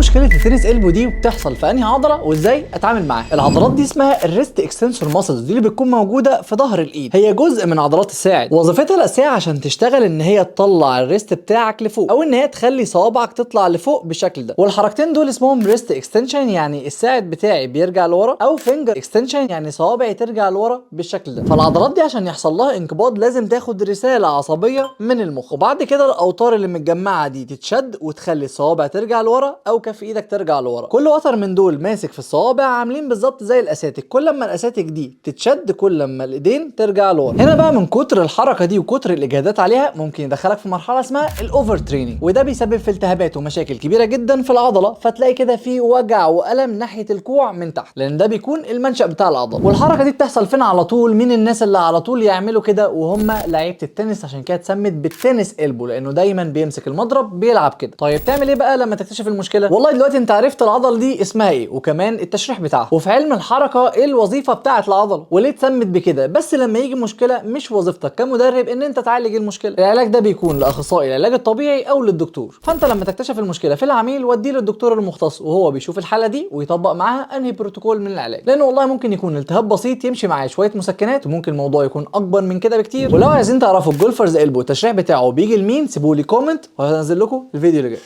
مشكلة ال tennis elbow دي وبتحصل في انهي عضلة وازاي اتعامل معاها؟ العضلات دي اسمها ال wrist extensor muscles، دي اللي بتكون موجودة في ظهر الايد، هي جزء من عضلات الساعد. وظيفتها الاساسية عشان تشتغل ان هي تطلع ال wrist بتاعك لفوق، او ان هي تخلي صوابعك تطلع لفوق بالشكل ده. والحركتين دول اسمهم wrist extension، يعني الساعد بتاعي بيرجع لورا، او finger extension، يعني صوابعي ترجع لورا بالشكل ده. فالعضلات دي عشان يحصل لها انقباض لازم تاخد رسالة عصبية من المخ، وبعد كده الاوتار اللي متجمعه دي تتشد وتخلي الصوابع ترجع لورا او كف ايدك ترجع لورا. كل وتر من دول ماسك في الصوابع، عاملين بالظبط زي الاساتك، كل ما الاساتك دي تتشد كل ما الايدين ترجع لورا. هنا بقى من كتر الحركة دي وكتر الاجهادات عليها ممكن يدخلك في مرحلة اسمها ال overtraining، وده بيسبب في التهابات ومشاكل كبيرة جدا في العضله، فتلاقي كده في وجع والم ناحية الكوع من تحت، لان ده بيكون المنشأ بتاع العضله. والحركة دي بتحصل فين على طول؟ مين الناس اللي على طول يعملوا كده؟ وهم لعيبة التنس، عشان كده اتسمت بال tennis elbow، لانه دايما بيمسك المضرب بيلعب كده. طيب تعمل ايه بقى لما تكتشف المشكلة؟ والله دلوقتي انت عرفت العضلة دي اسمها ايه، وكمان التشريح بتاعها، وفي علم الحركة ايه الوظيفة بتاعه العضلة وليه اتسمت بكده. بس لما يجي مشكلة مش وظيفتك كمدرب ان انت تعالج المشكلة، العلاج ده بيكون لاخصائي العلاج الطبيعي او للدكتور. فانت لما تكتشف المشكلة في العميل وديه للدكتور المختص، وهو بيشوف الحالة دي ويطبق معاها انهي بروتوكول من العلاج، لان والله ممكن يكون التهاب بسيط يمشي معاه شوية مسكنات، وممكن الموضوع يكون اكبر من كده بكتير. ولو عايزين تعرفوا ال golfer's elbow التشريح بتاعه بيجي لمين، سيبوا لي comment وهنزل لكم الفيديو اللي جاي.